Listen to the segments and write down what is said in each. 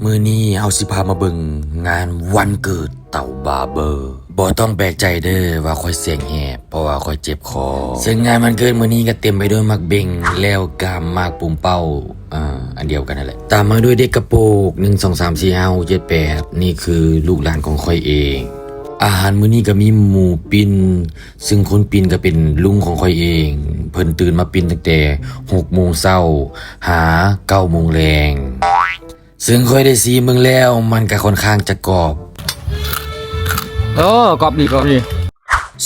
ມື້ນີ້ເຮົາຊິພາມາເບິ່ງງານວັນເກີດເຕົາບາເບີ. ບໍ່ຕ້ອງແປກໃຈເດີ້ວ່າຂ້ອຍສຽງແຫບ ເພາະວ່າຂ້ອຍເຈັບຄໍ. ເຊິ່ງງານວັນເກີດມື້ນີ້ກໍເຕັມໄປດ້ວຍໝາກເບັງ ແລ້ວກໍໝາກປຸມເປົ້າ ເອີ ອັນດຽວກັນນັ້ນແຫຼະ. ຕາມມາດ້ວຍເດັກກະໂປກ ໜຶ່ງ ສອງ ສາມ ສີ່ ຫ້າ ຫົກ ເຈັດ ແປດ ນີ້ຄືລູກຫຼານຂອງຂ້ອຍເອງ. ອາຫານມື້ນີ້ກໍມີໝູປີ້ນ ເຊິ່ງຄົນປີ້ນກໍເປັນລຸງຂອງຂ້ອຍເອງ. ເພິ່ນຕື່ນມາປີ້ນຕັ້ງແຕ່ຫົກໂມງເຊົ້າຫາເກົ້າໂມງແລງ. ເຊິ່ງຂ້ອຍໄດ້ຊີມເບິ່ງແລ້ວ ມັນກໍຄ່ອນຂ້າງຈະກອບ. ໂອ້ ກອບດີ ກອບດີ.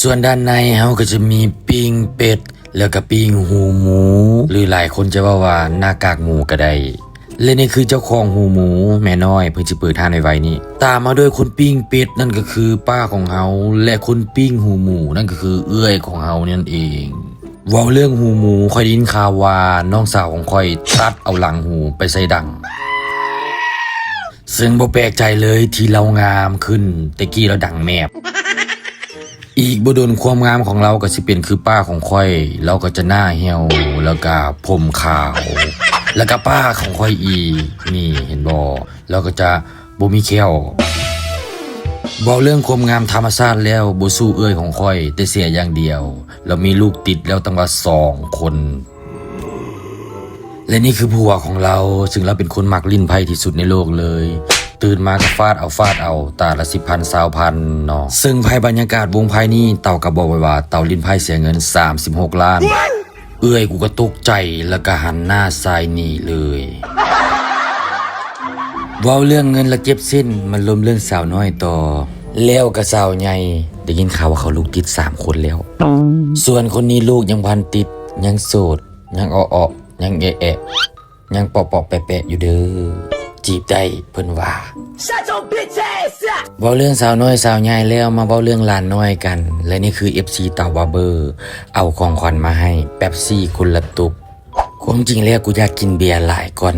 ສ່ວນດ້ານໃນເຮົາກໍຈະມີປີ້ງເປັດ ແລ້ວກໍປີ້ງຫູໝູ ຫຼືຫຼາຍຄົນຈະເວົ້າວ່າໜ້າກາກໝູກໍໄດ້. ແລະນີ້ຄືເຈົ້າຂອງຫູໝູ ແມ່ນ້ອຍ ເພິ່ນຊິເປີດຮ້ານໄວໆນີ້. ຕາມມາດ້ວຍຄົນປີ້ງເປັດ ນັ້ນກໍຄືປ້າຂອງເຮົາ ແລະຄົນປີ້ງຫູໝູ ນັ້ນກໍຄືເອື້ອຍຂອງເຮົານັ້ນເອງ. ເວົ້າເລື່ອງຫູໝູ ຂ້ອຍໄດ້ຍິນຂ່າວວ່ານ້ອງສາວຂອງຂ້ອຍຕັດເອົາຫຼັງຫູໄປໃສ່ດັງ. ເຊິ່ງບໍ່ແປກໃຈເລີຍທີ່ລາວງາມຂຶ້ນ, ແຕ່ກີ້ລາວດັງແມບ. ອີກບໍ່ດົນຄວາມງາມຂອງລາວກໍຊິເປັນຄືປ້າຂອງຂ້ອຍ, ລາວກໍຈະໜ້າຫ່ຽວ ແລ້ວກະຜົມຂາວ ແລ້ວກະປ້າຂອງຂ້ອຍອີກ, ນີ້ເຫັນບໍ່? ລາວກໍຈະ ບໍ່ມີແຂ້ວ. ເວົ້າເລື່ອງຄວາມງາມທຳມະຊາດແລ້ວ ບໍ່ສູ້ເອື້ອຍຂອງຂ້ອຍ, ແຕ່ເສຍຢ່າງດຽວ ລາວມີລູກຕິດແລ້ວຕັ້ງວ່າສອງຄົນ. ແລະນີ້ຄືຜົວຂອງລາວ, ເຊິ່ງລາວເປັນຄົນມັກຫຼິ້ນໄພ້ທີ່ສຸດໃນໂລກເລີຍ. ຕື່ນມາກໍຟາດເອົາ, ຟາດເອົາ, ຕາລະສິບພັນ, ຊາວພັນເນາະ. ເຊິ່ງພາຍບັນຍາກາດວົງໄພ້ນີ້, ເຕົາກໍບອກໄວ້ວ່າ ເຕົາຫຼິ້ນໄພ້ເສຍເງິນສາມສິບຫົກລ້ານ. ເອື້ອຍກູກໍຕົກໃຈ ແລ້ວກໍຫັນໜ້າໃສ່ໜີເລີຍ. ເວົ້າເລື່ອງເງິນລະເຈັບເສັ້ນ, ມາລົມເລື່ອງສາວນ້ອຍຕໍ່. ແລ້ວກໍສາວໃຫຍ່, ໄດ້ຍິນຂ່າວວ່າເຂົາລູກຕິດສາມຄົນແລ້ວ. ສ່ວນຄົນນີ້ລູກຍັງບໍ່ທັນຕິດ, ຍັງໂສດ, ຍັງເອາະໆ, ຍັງແອະໆ, ຍັງເປາະໆແປະໆຢູ່ເດີ້. ຈີບໄດ້ເພິ່ນວ່າ. Shut your bitch ass up! ເວົ້າເລື່ອງສາວນ້ອຍສາວໃຫຍ່ແລ້ວ ມາເວົ້າເລື່ອງຫຼານນ້ອຍກັນ ແລະນີ້ຄືເອັຟຊີເຕົາບາເບີ ເອົາຂອງຂວັນມາໃຫ້ ເປັບຊີຄົນລະຕຸກ. ຄວາມຈິງແລ້ວກູຢາກກິນເບຍຫຼາຍກ່ອນ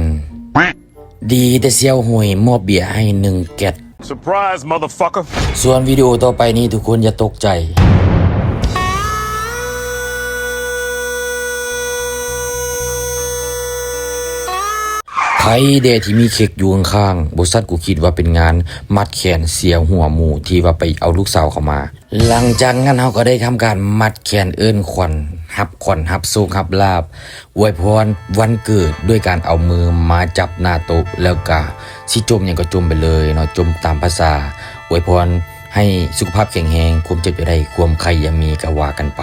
ດີແຕ່ສ່ຽວຫວຍມອບເບຍໃຫ້ໜຶ່ງແກັດ. Surprise, motherfucker! ສ່ວນວິດີໂອຕໍ່ໄປນີ້ທຸກຄົນຢ່າຕົກໃຈ. ໃຜແດ່ທີ່ມີເຄັກຢູ່ຂ້າງໆ? ບໍ່ຊັ້ນກູຄິດວ່າເປັນງານມັດແຂນເສຍຫົວໝູທີ່ວ່າໄປເອົາລູກສາວເຂົາມາ. ຫຼັງຈາກນັ້ນເຮົາກໍໄດ້ທຳການມັດແຂນເອີ້ນຂວັນ, ຮັບຂວັນ, ຮັບໂຊກ, ຮັບລາບ, ອວຍພອນວັນເກີດດ້ວຍການເອົາມືມາຈັບໜ້າໂຕະ, ແລ້ວກະຊິຈົ່ມຫຍັງກໍຈົ່ມໄປເລີຍເນາະ, ຈົ່ມຕາມພາສາ, ອວຍພອນ ໃຫ້ສຸຂະພາບແຂງແຮງ, ຄວາມເຈັບຢ່າໄດ້, ຄວາມໄຂ້ຢ່າມີ, ກໍວ່າກັນໄປ.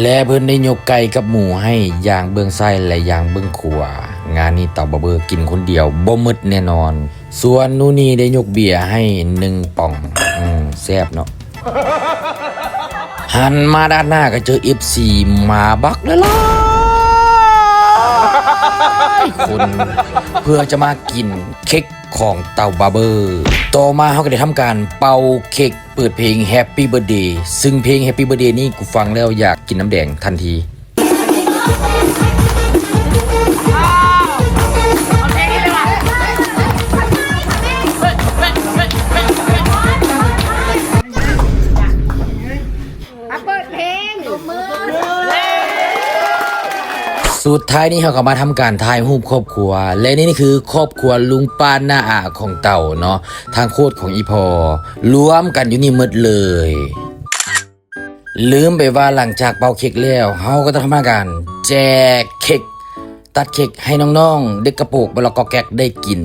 ແລະເພິ່ນໄດ້ຍົກໄກ່ກັບໝູໃຫ້ຢ່າງເບື້ອງຊ້າຍ ແລະຢ່າງເບື້ອງຂວາ. ງານນີ້ເຕົາບາເບີກິນຄົນດຽວບໍ່ໝົດແນ່ນອນ. ສ່ວນນູນີໄດ້ຍົກເບຍໃຫ້ໜຶ່ງປ່ອງ. ອືມ ແຊບເນາະ. ຫັນມາດ້ານໜ້າກໍເຈີເອັຟຊີມາບັກຫຼາຍໆຄົນ ເພື່ອຈະມາກິນເຄັກ ຂອງເຕົາບາເບີ. ຕໍ່ມາເຮົາກໍໄດ້ທຳການເປົ່າເຄັກ ເປີດເພງ Happy Birthday ຊຶ່ງເພງ Happy Birthday ນີ້ ກູຟັງແລ້ວຢາກກິນນ້ຳແດງທັນທີ. ມາເປີດເພງ ຕົບມື. ສຸດທ້າຍນີ້ເຮົາກໍມາທຳການຖ່າຍຮູບຄອບຄົວ ແລະນີ້ຄືຄອບຄົວລຸງປ້ານ້າອາຂອງເຕົາເນາະ, ທາງໂຄດຂອງອີ່ພໍ່ ລວມກັນຢູ່ນີ້ໝົດເລີຍ. ລືມໄປວ່າຫຼັງຈາກເປົ່າເຄັກແລ້ວ ເຮົາກໍຕ້ອງທຳການແຈກເຄັກ ຕັດເຄັກໃຫ້ນ້ອງໆ ເດັກກະໂປກ ບໍ່ລະກອກແກກໄດ້ກິນ,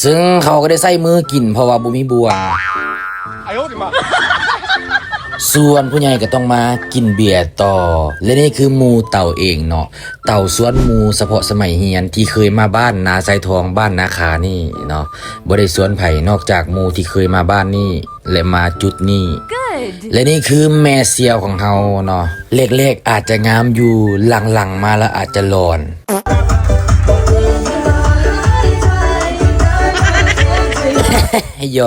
ເຊິ່ງເຂົາກໍໄດ້ໃຊ້ມືກິນ ເພາະວ່າບໍ່ມີບ່ວງ. ສ່ວນຜູ້ໃຫຍ່ກໍຕ້ອງມາກິນເບຍຕໍ່ ແລະນີ້ຄືໝູ່ເຕົາເອງເນາະ, ເຕົາຊວນໝູ່ສະເພາະສະໄໝຮຽນທີ່ເຄີຍມາບ້ານນາຊາຍທອງ ບ້ານນາຄານີ້ເນາະ, ບໍ່ໄດ້ຊວນໃຜນອກຈາກໝູ່ທີ່ເຄີຍມາບ້ານນີ້ ແລະມາຈຸດນີ້. ແລະນີ້ຄືແມ່ສ່ຽວຂອງເຮົາເນາະ, ແລກໆອາດຈະງາມຢູ່ ຫຼັງໆມາແລ້ວອາດຈະຫຼອນ. ຫຍ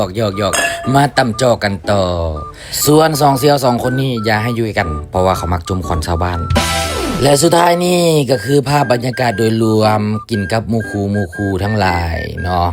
ອກໆໆ ມາຕຳຈໍ້ກັນຕໍ່. ສ່ວນສອງສ່ຽວສອງຄົນນີ້ຢ່າໃຫ້ຢູ່ໃກ້ກັນ ເພາະວ່າເຂົາມັກຈົ່ມຄວັນຊາວບ້ານ. ແລະສຸດທ້າຍນີ້ກໍຄືພາບບັນຍາກາດໂດຍລວມ ກິນກັບໝູ່ຄູ່ໝູ່ຄູ່ທັງຫຼາຍເນາະ.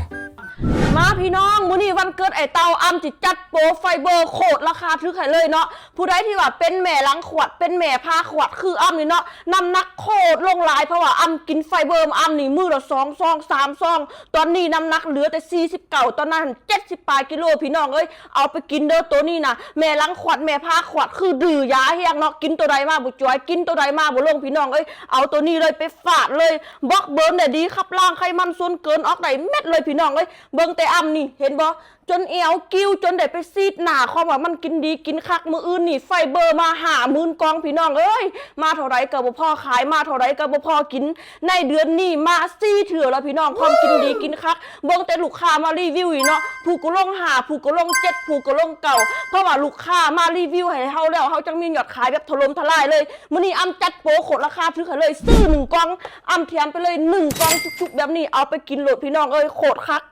ມາພີ່ນ້ອງ ມື້ນີ້ວັນເກີດອ້າຍເຕົ່າ ອ້ຳຊິຈັດໂປໄຟເບີໂຄດລາຄາຖືກໃຫ້ເລີຍເນາະ. ຜູ້ໃດທີ່ວ່າເປັນແມ່ຫຼັງຂວດ ເປັນແມ່ຜ່າຂວດຄືອ້ຳນີ້ເນາະ ນ້ຳໜັກໂຄດລົງຫຼາຍ ເພາະວ່າອ້ຳກິນໄຟເບີ ອ້ຳນີ້ມື້ລະສອງຊອງສາມຊອງ. ຕອນນີ້ນ້ຳໜັກເຫຼືອແຕ່ສີ່ສິບເກົ້າ ຕອນນັ້ນເຈັດສິບປາຍກິໂລ ພີ່ນ້ອງເອີຍ. ເອົາໄປກິນເດີ ໂຕນີ້ນະ ແມ່ຫຼັງຂວດ ແມ່ຜ່າຂວດ ຄືດື້ຢາແຮງເນາະ ກິນໂຕໃດມາບໍ່ຈ່ອຍ ກິນໂຕໃດມາບໍ່ລົງ ພີ່ນ້ອງເອີຍ. ເອົາໂຕນີ້ເລີຍ ໄປຟາດເລີຍ ບລັອກເບີນໄດ້ດີ ຂັບລ້າງໄຂມັນສ່ວນເກີນອອກໄດ້ເໝິດເລີຍ ພີ່ນ້ອງເອີຍ. ເບິ່ງແຕ່ອ້ຳນີ້ ເຫັນບໍ່ ຈົນແອວກິ້ວ ຈົນໄດ້ໄປສີດໜ້າ ຄວາມວ່າມັນກິນດີກິນຄັກ. ມື້ອື່ນນີ້ໄຟເບີມາຫ້າໝື່ນກ່ອງ ພີ່ນ້ອງເອີຍ. ມາເທົ່າໃດກໍບໍ່ພໍຂາຍ ມາເທົ່າໃດກໍບໍ່ພໍກິນ. ໃນເດືອນນີ້ມາສີ່ເທື່ອແລ້ວ ພີ່ນ້ອງ ຄວາມກິນດີກິນຄັກ. ເບິ່ງແຕ່ລູກຄ້າມາຣີວິວນີ້ເນາະ ຜູ້ກໍລົງຫ້າ ຜູ້ກໍລົງເຈັດ ຜູ້ກໍລົງເກົ້າ ເພາະວ່າລູກຄ້າມາຣີວິວໃຫ້ເຮົາແລ້ວ ເຮົາຈັ່ງມີຍອດຂາຍແບບຖະຫຼົ່ມທະລາຍເລີຍ. ມື້ນີ້ອ້ຳຈັດໂປໂຄດລາຄາຖືກໃຫ້ເລີຍ ຊື້ໜຶ່ງກ່ອງ ອ້ຳແຖມໄປເລີຍໜຶ່ງກ່ອງຈຸກໆແບບນີ້. ເອົາໄປກິນໂລດ ພີ່ນ້ອງເອີຍ ໂຄດຄັກ.